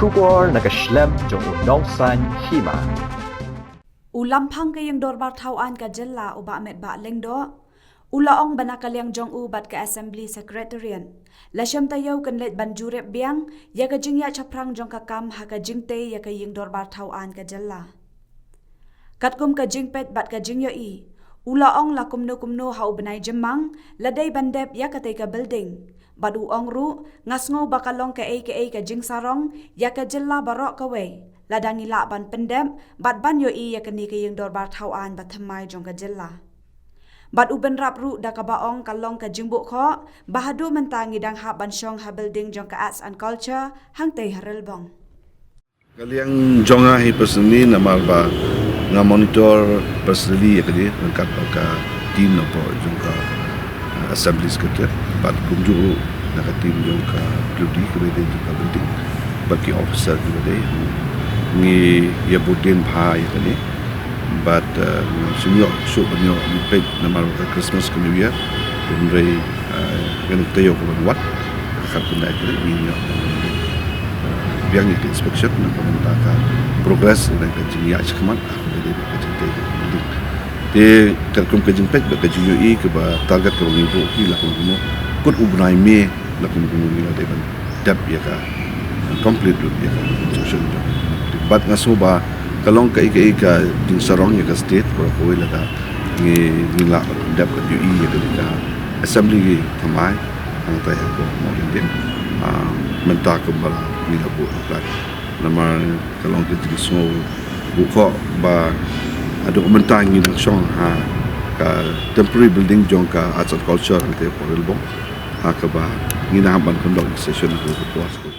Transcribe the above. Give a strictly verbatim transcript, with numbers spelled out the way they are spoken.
Khubor na ka shlem jong u Nongsaiñ Hima. U Lamphang ka Ïing Dorbar Thaw Aiñ ka Jylla, u Bah Metbah Lyngdoh, u la ong ba na ka liang jong u bad ka Assembly Secretariat, la shem taïew kynleit ban jurip biang ïa ka jingïaid shaphrang jong ka kam ha ka jingtei ïa ka Ïing Dorbar Thaw Aiñ ka Jylla. Katkum ka jingpeit bad ka jingïohi, u la ong la kumno kumno ha u bnai Jymmang la dei ban dep ïa katei ka building. Bad u ong ruh, nga sngew ba ka long kaei kaei ka jingsarong ïa ka Jylla baroh kawei lada ngi lah ban pyndep bad ban ïohi ïa kane ka Ïing Dorbar Thaw Aiñ ba thymmai jong ka Jylla. Bad u bynrap ruh da kaba ong ka long ka jingbuh khoh ba haduh mynta ngi dang hap ban shong ha building jong ka Arts and Culture hangtei ha Rilbong. Ka liang jong nga hi personally, namar ba nga monitor personally ïa kane ryngkat bad ka team na pdeng jong ka, uh, Assembly Secretariat bad kumjuh ruh na ka team jong ka W D kaba dei jong ka building bad ki officer kiba dei. Ngi ïa bud dien bha ïa kane bad, uh, ngam shym ïoh shuh ban ïoh ban peit namar ba ka Christmas ka New Year, hynrei, uh, ngan ïa taïew ka ban wad. Ka khyndai kane ngin ïoh, uh, biang ïa ka inspection na ka bynta ka progress na ka jingïaid shakhmat, ah, ka dei ka jingtei ka building. Te katkum ka jingpeit bad ka jingïohi kaba target kaba ngi buh hi la kumno kumno, kut u bnai May la kumno kumno ngi la dei ban dep ïa ka, uh, complete lut ïa ka construction jong. Bad nga sngew ba ka long kaei kaei ka jingsarong ïa ka state baroh kawei lada ngi, ngi lah ban dep ban ïohi ïa kane ka assembly thymmai hangtai ha Mawlyndin. Ah, mynta kumba la ngi la buh ryngkat. Namar ka long ka jingsngewbuh khoh ba haduh mynta ngi dang shong ha ka temporary building jong ka Arts and Culture hangtei ha Rilbong, ha kaba ngi nang hap ban conduct session ha ka por.